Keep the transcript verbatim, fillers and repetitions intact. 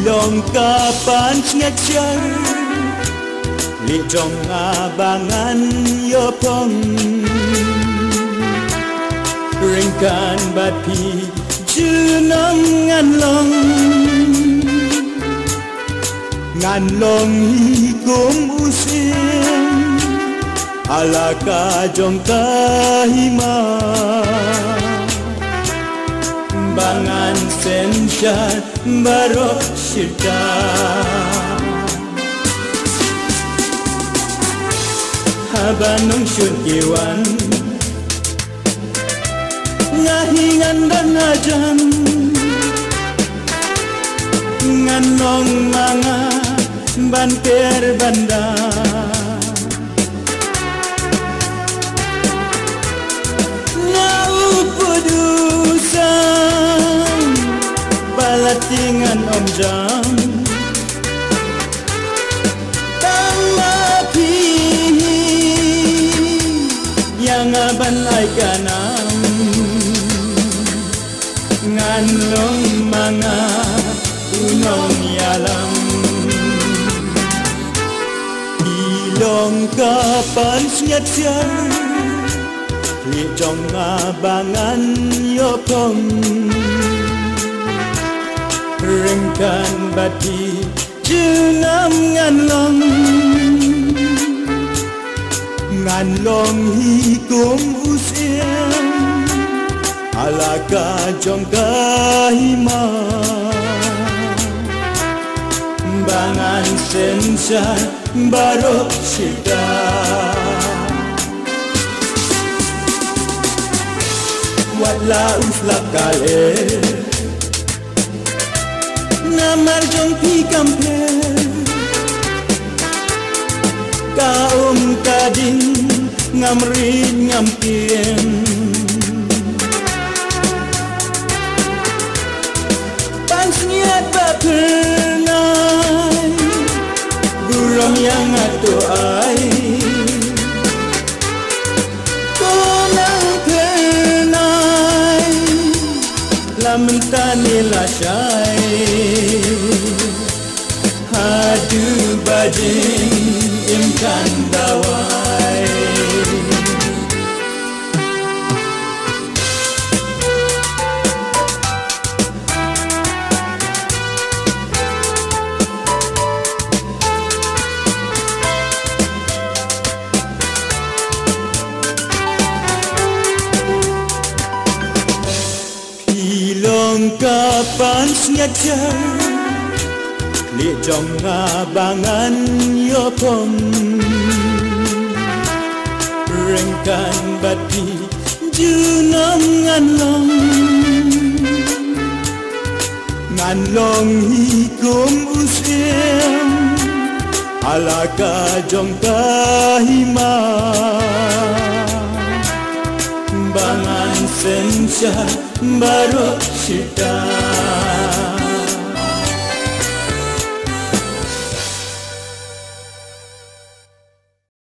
Long ka pansngiat jar, lieh jong nga ba ngan ïoh phong. Ryngkat bad phi junom ngan long. Ngan long hi kum u syiem ha la ka jong ka hima, ba ngan synshar baroh shi rta. Haba nongshun ki wan, nga hi ngan don hajan, ngan long ma nga ban ker ban da. Na u pud u sang, ba la ti ngan ym jam. Tang ma phi hi ïa nga ban ai ka nam. Ngan long ma nga u nongïalam. Phi long ka pansngiat jar, lieh jong nga ba ngan ïoh phong. Ryngkat bad phi junom ngan long. Ngan long hi kum u syiem ha la ka jong ka hima, ba ngan synshar baroh shi rta. Wat la u slap ka leh namar jong phi kam pher, ka um ka ding ngam rit ngam tieng. Pansngiat ba phyrnai, burom ïa nga to ai. Ko nang phyrnai, la mynta ne lashai, haduh ba jingim kan da wai. Phi long ka pansngiat jar, lieh jong nga ba ngan ïoh phong. Ryngkat bad phi junom ngan long. Ngan long hi kum u syiem ha la ka jong ka hima, ba ngan synshar baroh shi rta.